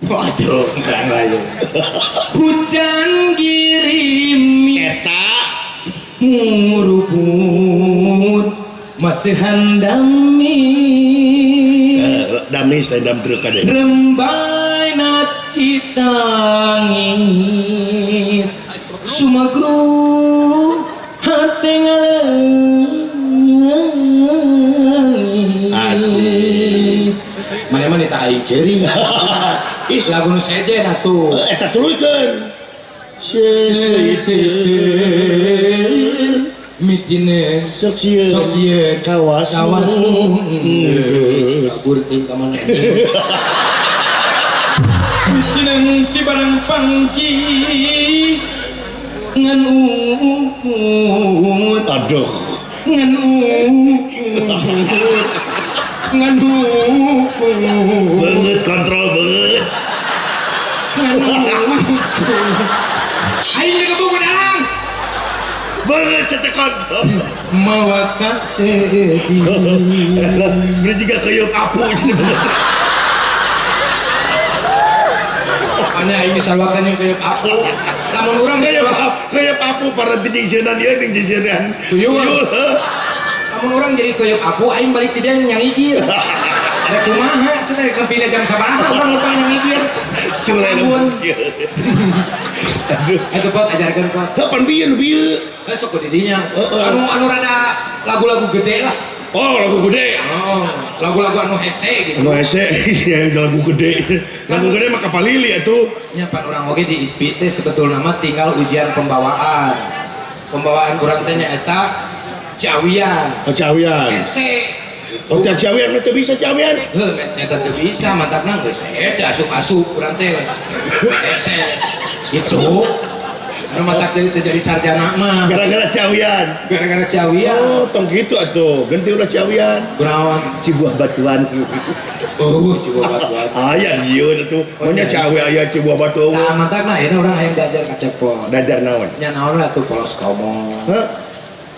Waduh, ngaran lain. Hujan girimis eta murubut masih handamis. Damis lain dam truk kade. Rembay na citangis sumagru hate ngaleungis. Asik. Mana-mana tak aing ceuring. Ih, lagu nu sejen atuh. Eta tuluykeun. Seuseun mitine sok sieun. Sok sieun kawas. Kawas geus kabur teuing ka mana. Mitine ti barang pangki ngan ukut. Aduh. Ngan ukut. Ngan ukut. Banget kontrol banget. Ngan ukut. Aing digebuk arang. Banget cetek kontrol. Mawa kasedih. Beli juga keyuk apu sini. Mana aing disalwakan jeung keyuk apu. Lamun urang keyuk apu para jeung sieun ieu jeung sieun. Tuyul. Lamun urang jadi keyuk apu aing balik ti dieu nyangigir. Rek kumaha cenah rek lebih jam sabaraha urang lupa nyangigir. Ampun. Aduh. Itu kot ajarkeun kot. Heuh pan bieu nu bieu. Sok di dinya. Anu rada lagu-lagu gede lah. Oh, lagu gede. Oh, lagu-lagu anu hese gitu. Anu hese, ya lagu gede. Lagu gede mah kapalili atuh. Nya pan urang oge di ISBI teh sebetulna mah tinggal ujian pembawaan. Pembawaan urang teh nyaeta Ciawian. Oh, Ciawian. Hese. Oh, Ciawian mah teu bisa Ciawian. Heuh, nyata teu bisa mantakna geus teh asup-asup urang teh. Hese. Gitu. Anu matak jadi teu jadi sarjana mah. Gara-gara Ciawian. Gara-gara Ciawian. Oh, tong kitu atuh. Ganti ulah Ciawian. Kunaon? Cibuah Batuan. Oh, Cibuah Batuan. Aya ieu atuh. Maunya Ciawi aya Cibuah Batuan. Nah, mantak mah ayeuna urang hayang diajar ka Cepot. Diajar naon? Nya naon lah atuh polos tomo. Hah?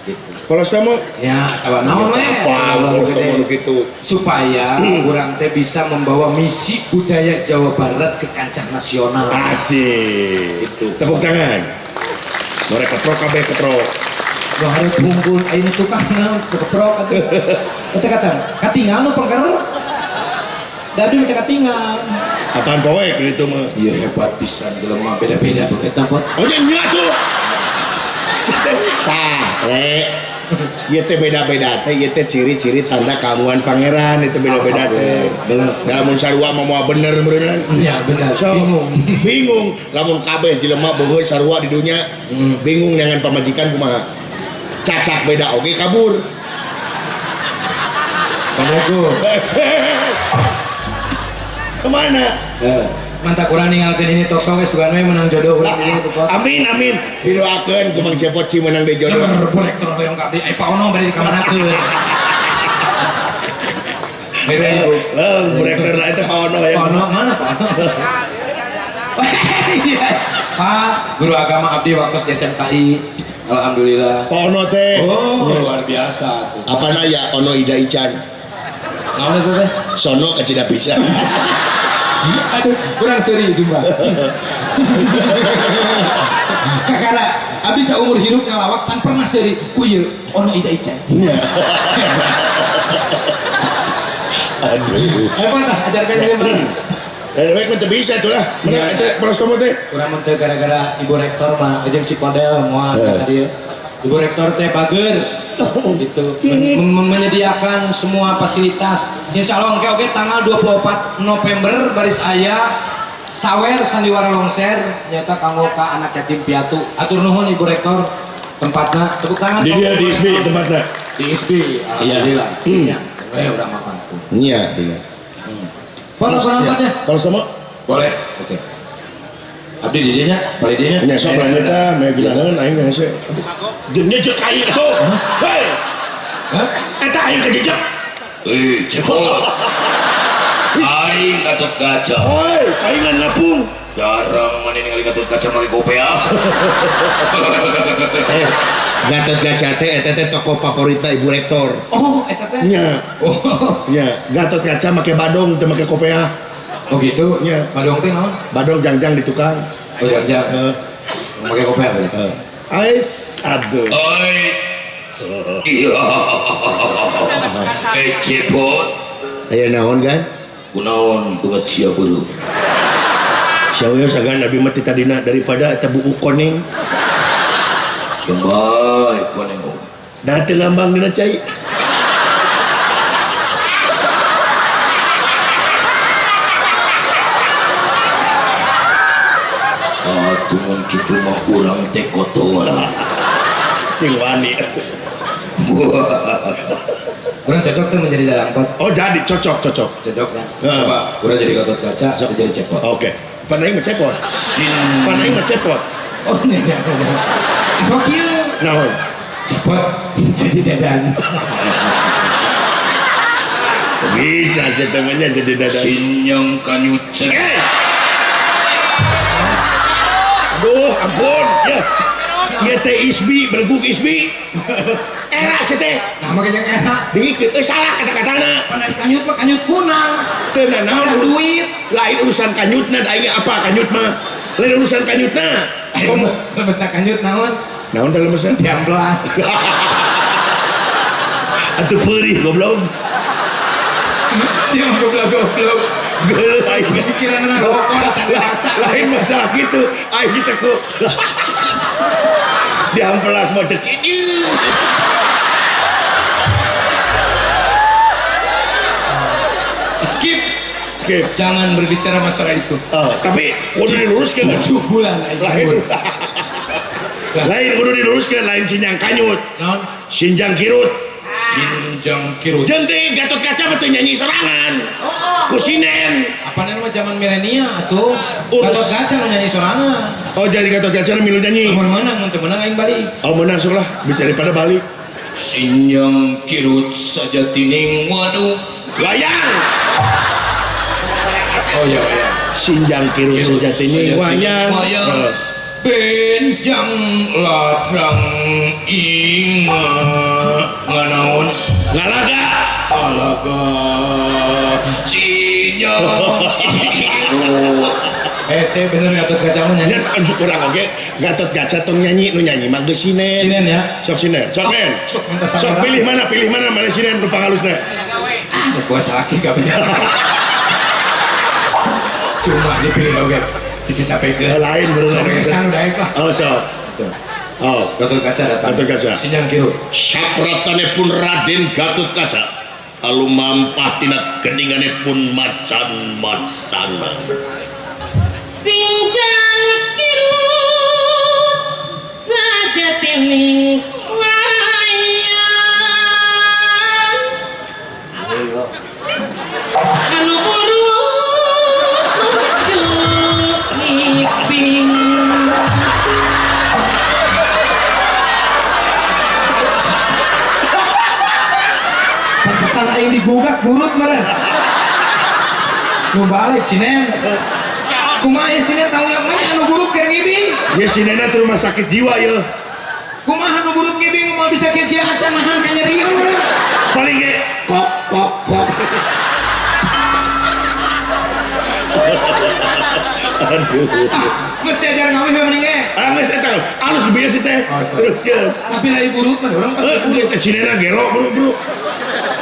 Gitu. Polos tomo? Ya, atawa naon we? Polos tomo nu kitu. Supaya urang teh bisa membawa misi budaya Jawa Barat ke kancah nasional. Asik. Gitu. Tepuk tangan. Mereka keprok kabeh keprok. Wah, hareup hungkul ayeuna tukang naon keprok atuh. Kata-kata, katingal nu pengker. Da abdi mah teu katingal. Apaan poek gitu mah. Iya hebat pisan jelema beda-beda beuketna pot. Oh nya nya tuh. Tah, le. Ieu teh beda-beda teh, ieu teh ciri-ciri tanda kamuan pangeran itu beda-beda teh. Lamun sarua mah moal bener meureunna. Iya bener. So, bingung. Bingung lamun kabeh jelema beungeut sarua di dunya. Bingung dengan pamajikan kumaha. Cacak beda oge kabur. Assalamualaikum. Kemana? Mantap kurang ninggalkeun ini talk show geus sugan we menang jodoh urang di dieu tuh. Amin amin. Didoakeun ku Mang Cepot ci menang deui jodoh. Bu rektor hoyong ka abdi, ai Pak Ono bade dikamanakeun. Heuh, bu rektor lah eta Pak Ono ya. Pak Ono mana Pak Ono? Iya. Pak, guru agama abdi waktu di SMKI. Alhamdulillah. Pak Ono teh. Oh, luar biasa tuh. Apana ya Ono Ida Ican. Naon eta teh? Sono ka Cida pisan. Aduh, kurang seri sumpah. Kakara, abis seumur hidup ngalawak can pernah seri ku ieu Ono Ida Ican. Aduh. Hebat tah ajarkeun ieu mah. Baik mah teu bisa atuh lah. Mana eta polos tomo teh? Urang mah teu gara-gara ibu rektor mah jeung si Kodel moal ka dieu. Ibu rektor teh bager gitu menyediakan semua fasilitas. Insya Allah oke tanggal 24 November baris aya sawer sandiwara longser nyata kanggo ka anak yatim piatu. Atur nuhun ibu rektor tempatna tepuk tangan. Di dia di ISBI tempatna. Di ISBI alhamdulillah. Iya. We urang makan. Iya, iya. Polos nampaknya? Polos sama? Boleh. Oke. Abdi di dinya, balik dinya. Nya sok lanjut tah, meh geunaheun aing hese. Jeung nyejek aing tuh. Hei. Hah? Eta aing kejejek. Eh, cepot. Aing Gatot Kaca. Hei, aing ngapung. Jarang mana ningali Gatot Kaca make kopiah. Eh, Gatot Kaca teh eta teh tokoh favoritna Ibu Rektor. Oh, eta teh. Nya. Oh. Nya, Gatot Kaca make badong teu make kopiah. Oh gitu? Nya. Badong teh naon? Badong jangjang di tukang. Oh jangjang. Make kopi apa ya? Ais aduh. Oi. Iya. Cepot. Aya naon kan? Kunaon banget sia beureum. Sia sagan abi mah ti tadina daripada eta buuk koneng. Kembali koneng. Da teu ngambang dina cai. Atuh kitu mah urang teh kotor. Sing wani. Urang cocok tuh menjadi dalang pot. Oh jadi cocok. Cocok ya. Coba urang jadi Gatot Kaca, so. Jadi cepot. Oke. Pan aing mah cepot. Pan aing mah cepot. Oh iya. Sok kieu. Naon? Cepot jadi dadan. Bisa temannya jadi dadan. Sinyang kanyut. Aduh, ampun. Ya. Ya teh isbi, berguk isbi. Era sih teh. Nah, makanya era. Dingikeun salah kata-katana. Pan ari kanyut mah kanyut kunang. Teu nanaon duit. Lain urusan kanyutna da aing apa kanyut mah. Lain urusan kanyutna. Lemes lemesna kanyut naon? Naon teh lemesna? Diambelas. Atuh peurih goblok. Sia goblok-goblok. Geuleuh aing pikiranna rokok lain masalah gitu. Aing teh ku diampelas mah cek ini. Skip. Skip. Jangan berbicara masalah itu. Oh, tapi kudu diluruskeun 7 bulan lain. Lain kudu diluruskeun lain sinjang kanyut. Naon? Sinjang kirut. Sinjang kirut. Jeung teh Gatot Kaca mah teu nyanyi sorangan. Oh. Ku sinen. Apaan mah zaman milenial atuh. Gatot Kaca nu nyanyi sorangan. Oh jadi Gatot Kaca nu milu nyanyi. Mun menang, mun teu menang aing balik. Oh menang sok lah, bisa daripada balik. Sinjang kirut saja tining waduk. Wayang. Oh iya wayang. Sinjang kirut saja tining wayang. Benjang ladang inga nganaon ngalaga alaga sinjang kirut. Saya bener Gatot Kaca mah nyanyi. Anjuk urang oge Gatot Kaca tong nyanyi nu nyanyi mah geus sinen. Sinen ya. Sok sinen, sok nen. Sok pilih mana sinen nu pangalusna. Geus gua salaki kabeh. Cuma dipilih oge. Dicapekeun. Lain bener. Sok daek lah. Oh sok. Oh, Gatot Kaca datang. Gatot Kaca. Sinjang kirut. Sapratane pun Raden Gatot Kaca alumampah tina geningane pun macan-macana. Sinjang kirut sajatining wayang anu buruk nuju ngiping. Pantesan aing digugak burut meureun. Nu balik sinen. Kumaha ya sinen tanggung jawab mana anu burut keur ngibing? Ya sinena teh rumah sakit jiwa ya. Kumaha anu burut ngibing moal bisa kieu-kieu acan nahan ka nyeri meureun. Paling ge kok kok kok. Aduh. Geus diajar ngawih we mending ge. Ah geus eta alus bieu sih teh. Terus ya. Tapi lain burut mah urang pasti. Sinena gelo bro.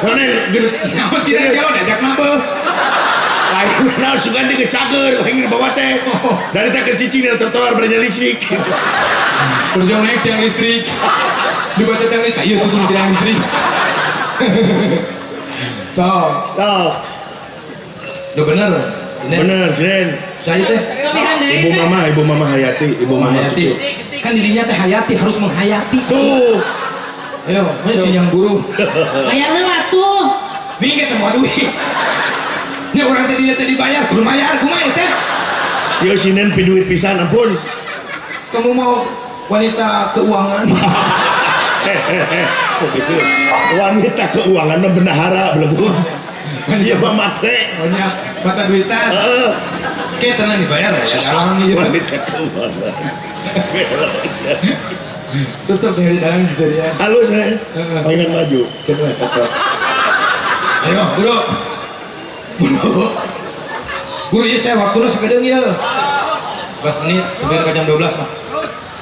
Mana geus naon sinena gelo diajak nabeuh. Lain naon sugan di kecager aing dibawa teh. Dari teh kecicing di trotoar bernya listrik. Berjong naik tiang listrik. Dibaca tiang listrik, ieu tuh tiang listrik. Sok. Sok. Udah bener. Bener, Zen. Saya teh Ibu Mama Hayati, Ibu Mama Hayati. Kan dirinya teh Hayati harus menghayati. Tuh. Ayo, mana sih yang buruh? Bayar heula tuh. Minggu teh moal duit. Ini orang teh dia teh dibayar, kudu bayar kumaha teh? Yo sinen piduit pisan ampun. Kamu mau wanita keuangan? Kok gitu? Wanita keuangan mah bendahara belum. Dia mah mate. Banyak mata duitan. Heeh. Oke, tenang dibayar ya dalang ieu. Wanita keuangan. Terus sok dari dalang seserian. Halus nih. Pengen maju. Ayo, bro. Bro. Guru ieu saya waktuna sakedeung ieu. 11 menit, kemudian ke jam 12 lah.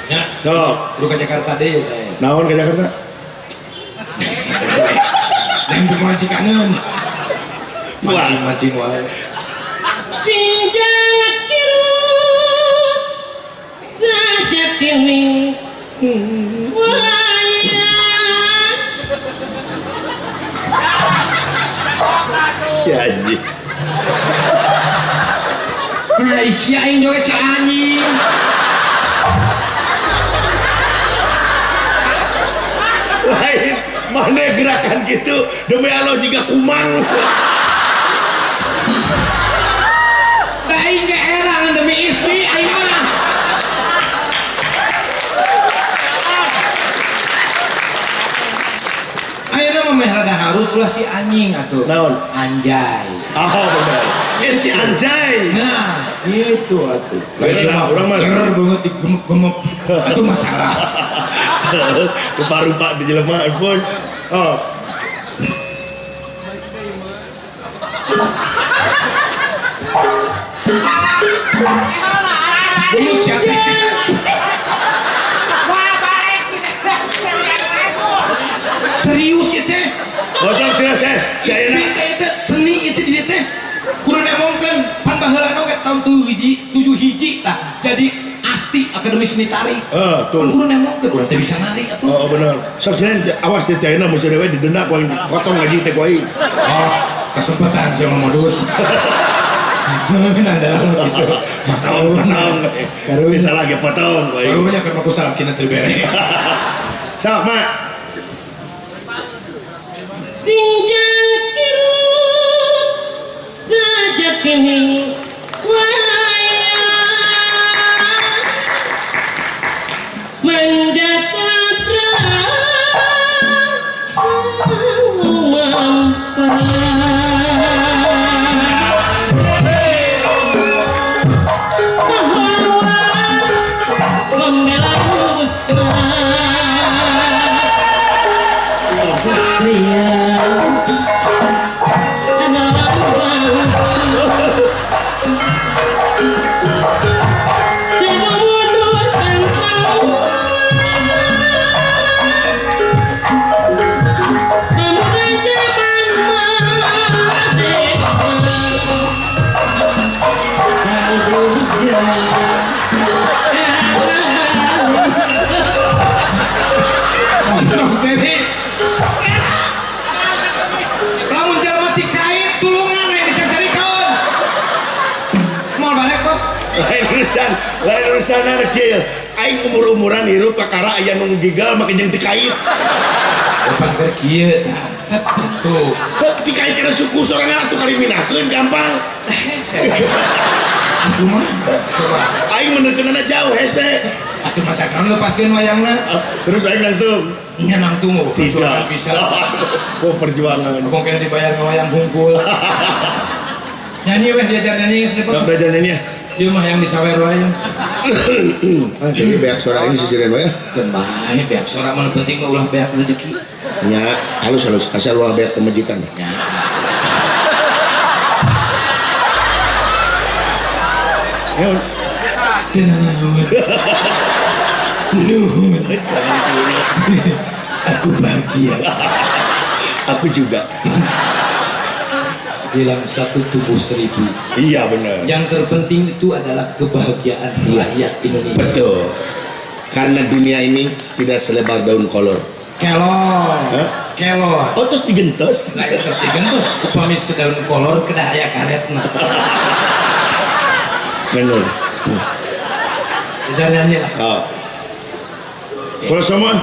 Ya. Sok. Kudu ke Jakarta deh saya. Naon ke Jakarta? Neng pemancikaneun. Mancing-mancing wae. Sinjang kirut sajatining wayang. Si anjing. Nah, isi aing joget si anjing. Lain mana gerakan gitu demi Allah jika kumang. Aing ge era demi istri aing mah. Ayeuna mah meh rada harus ulah si anjing atuh. Naon? Anjay. Oh bener. Ya si anjay. Nah, itu atuh. Lain lah urang mah ger banget digemep-gemep. Itu masalah. Rupa-rupa di jelema pun. Oh. Serius ya teh? Gosok serius teh. Itu seni itu di teh. Kudu nemongkeun pan baheula oge tahun 7 hiji tah. Jadi asti Akademi Seni Tari. Heeh, tuh. Kudu nemongkeun urang teh bisa nari atuh. Oh, bener. Sok sieun awas di teh ayeuna mun we didenda ku aing potong gaji teh ku aing. Oh, kesempatan sama modus. Nah, dalam gitu. Potong. Bisa lagi potong. Karunya kan aku salah kina terbere. Sok, Mak. Sinjang kirut sajatining wayang manjat latra membela musnah. Lamun jelema dikait tulungan we bisa carikeun. Moal balik kok. Lain urusan kieu. Aing umur-umuran hirup kakara aya nu gigal make jeung dikait. Kapan keur kieu tah set kitu. Heuh dikait kana suku sorangan atuh kaliminakeun gampang. Hese. Atuh mah coba aing menerkeunana jauh hese. Atuh maca kan lepaskeun wayangna. Terus aing langsung nya nangtung tidak bisa. Oh perjuangan. Kok kena dibayar wayang hungkul. Nyanyi weh diajar nyanyi geus Sok diajar nyanyi ya. Ieu mah yang disawer wae. Ah jadi beak sora ini sisireun wae. Keun bae beak sora mah penting mah ulah beak rezeki. Nya halus-halus asal ulah beak pemajikan. Nya. Ya. Teu nanaon. Nuhun. Aku bahagia. Aku juga. Bilang satu tubuh seribu. Iya benar. Yang terpenting itu adalah kebahagiaan rakyat Indonesia. Betul. Karena dunia ini tidak selebar daun kolor. Kelor. Hah? Kelor. Oh terus digentos. Nah, terus digentos. Upami sedaun kolor kedah aya karetna. Benar. Jalannya lah. Oh. Kalau semua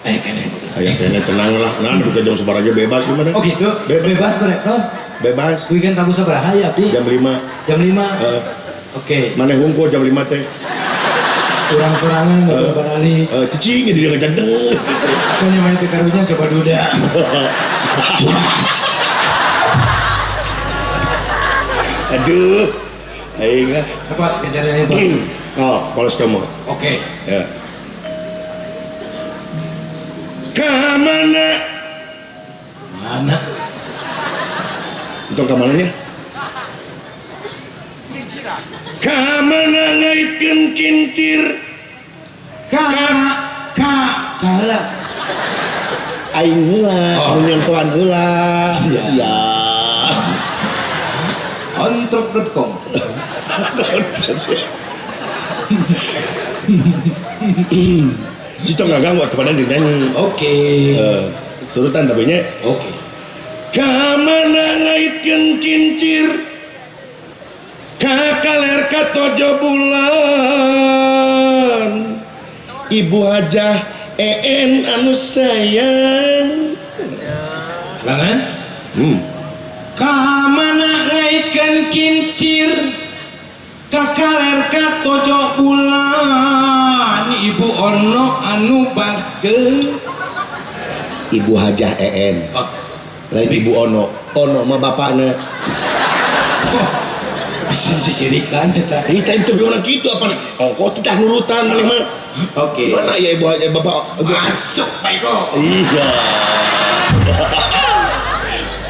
kene. Saya kene tenang lah. Nah, juga jam sebar aja bebas gimana? Oh gitu. Bebas berektor. Bebas. Weekend tabu sabaraha ya, Abdi? Jam 5. Jam 5. Oke. Mana hungkul jam 5 teh? Kurang sorangan enggak barali. Cicing di dia ngejadeng. Pokoknya main ke karunya coba duda. Aduh. Aing ah. Cepat kejarnya Pak. Oh, polos kamu. Oke. Ya. Kamana? Mana? Itu kamananya? Ka mana ngaitkeun kincir ka ka salah aing heula nu nyontohan heula. Sia. Ontrok.com. Cito nggak ganggu atau pada dinyanyi. Oke. Turutan tapi nya. Oke. Ka mana ngaitkeun kincir ka kaler katojo bulan Ibu Hajah En anu sayang. Langan? Ka mana ngaitkeun kincir ka kaler katojo bulan Ibu Ono anu bageur. Ibu Hajah En. Oh. Lain Ibu Ono. Ono mah bapakna. Oh. Sisirikan eta. Ih, teh teu urang kitu apa? Ongko teh nurutan maneh mah. Oke. Mana ya ibu hajah bapak? Masuk Pak Eko. Iya.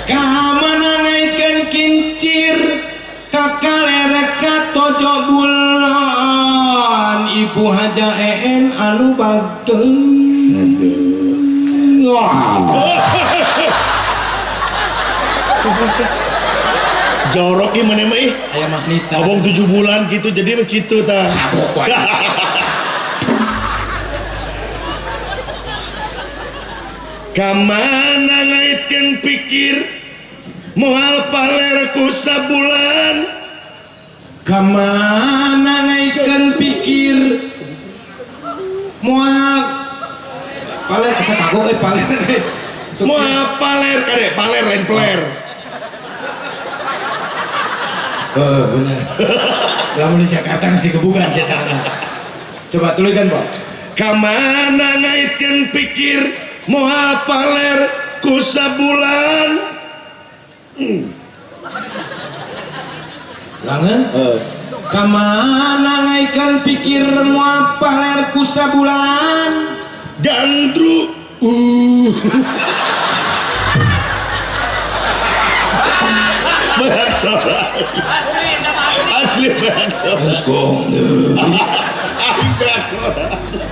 Ka mana ngaitkeun kincir ka kaler katojo bulan Ibu Hajah En anu bageur. Aduh. Jorok ieu maneh mah ih. Aya magnita. Abong 7 bulan gitu jadi begitu tah. Sabok wae. Ka mana ngaitkeun pikir moal paler ku sabulan. Ka mana ngaitkeun pikir moal paler eta kagok euy paler. Moal paler kade paler lain peler. Oh, benar. Lamun di Jakarta geus digebukan setan. Coba tuliskan, Pak. Ka mana ngaitkeun pikir moal paler ku sabulan. Langan? Ka mana ngaitkeun pikir moal paler ku sabulan. Gandru. Asli asli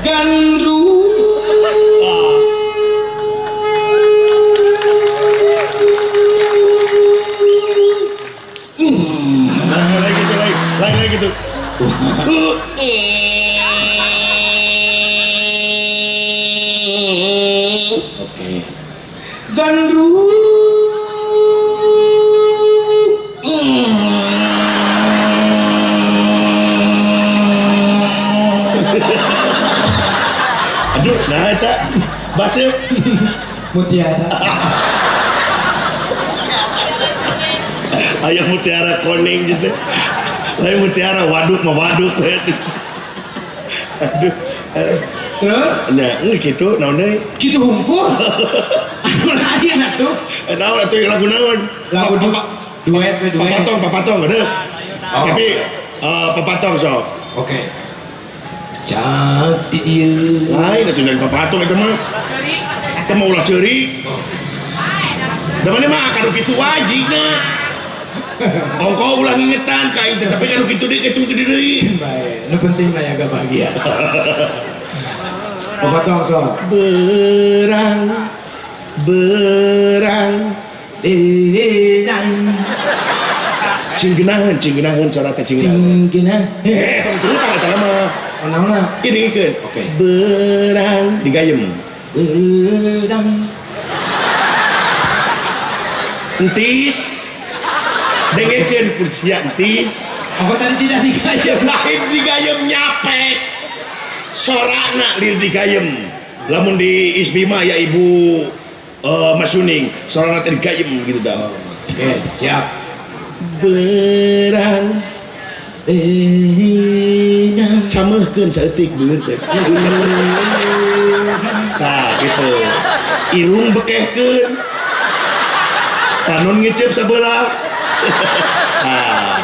gandru. Lagi gitu. Oke. Gandru. Aduh, nah eta baseuh mutiara. Ayam mutiara kuning gitu. Lain mutiara waduk mah waduk. Aduh. Terus? Nah, gitu naon deui? Kitu hungkul. Anu lain atuh. Naon atuh lagu naon? Lagu duet we duet. Papatong, papatong geudeuh. Tapi papatong sok. Oke. Cak di dieu. Lain atuh dari papatong eta mah. Eta mah ulah ceurik. Da maneh mah kadu kitu wajibna. Ongko ulah ngingetan ka aing teh, tapi kadu kitu deui kitu deui. Bae, nu penting mah jaga bahagia. Papatong sok. Berang berang berang. Cinggenaheun, cinggenaheun suara teh cinggenaheun. Cinggenaheun. Tong eta mah. Naonna? Ieu dingikeun. Oke. Berang digayem. Berang. Entis. Dengekeun kursia entis. Aku tadi tidak digayem. Lain digayem nyapek. Sorana lir digayem. Lamun di Isbima ya Ibu Mas Yuning, sorana teh digayem gitu dah. Oke, siap. Berang berang cameuhkeun saeutik bener teh. Tah gitu. Irung bekehkeun. Panon ngecep sabelah. Ah.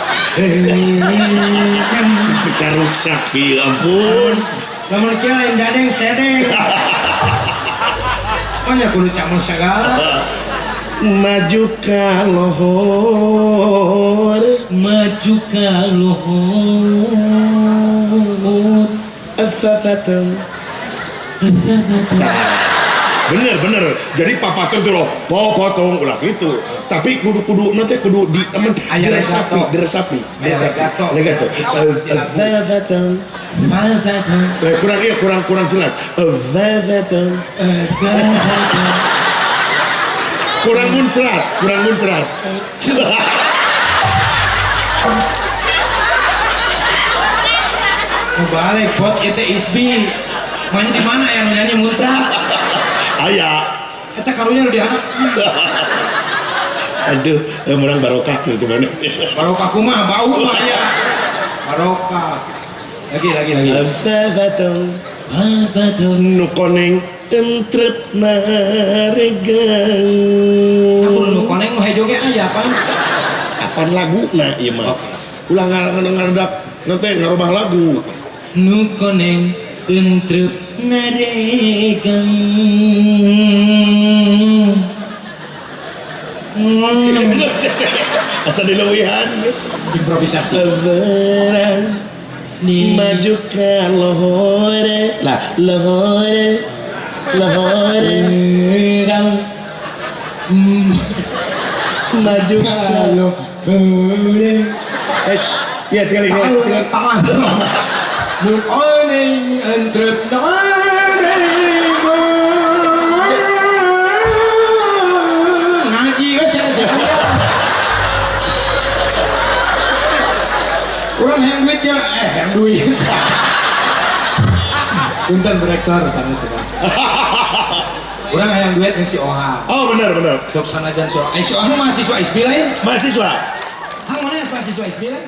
Karuksak ya ampun. Lamun kieu lain dadeng sedeng. Oh nya kudu cameuh sagala. Maju ka lohor, maju ka lohor. Asasatan. Bener bener. Jadi papatong tuh loh, popotong ulah gitu. Tapi kudu nanti kudu di temen diresapi, diresapi, legato. Asasatan. Kurang iya kurang jelas. Asasatan. Kurang muncrat, kurang muncrat. Mau balik pot itu isbi. Mana di mana yang nyanyi muncrat? Aya. Eta karunya udah diangkat. Aduh, murang barokah tuh gimana? Barokah kumaha bau mah ya. Barokah. Lagi. Asasatong. Nu koneng tentrep naregang. Aku nu koneng nu hejo ge aya apaan? Apaan laguna ieu mah? Ulah ngaredak nanti ngarubah lagu. Nu koneng tentrep naregang. Asa dileuwihan improvisasi. Leberang maju ka lohore lah lohore lohore maju ka lohore. Es ya tinggal ini tinggal tangan. Nu koneng entrep naregang. Ngaji kan siapa. Kurang yang duitnya, yang duit. Punten Rektor sana sudah. Kurang yang duit yang si Oha. Oh benar benar. Sok sanajan si Oha. Si Oha mahasiswa ISBI lain? Mahasiswa. Hang mana mahasiswa ISBI lain?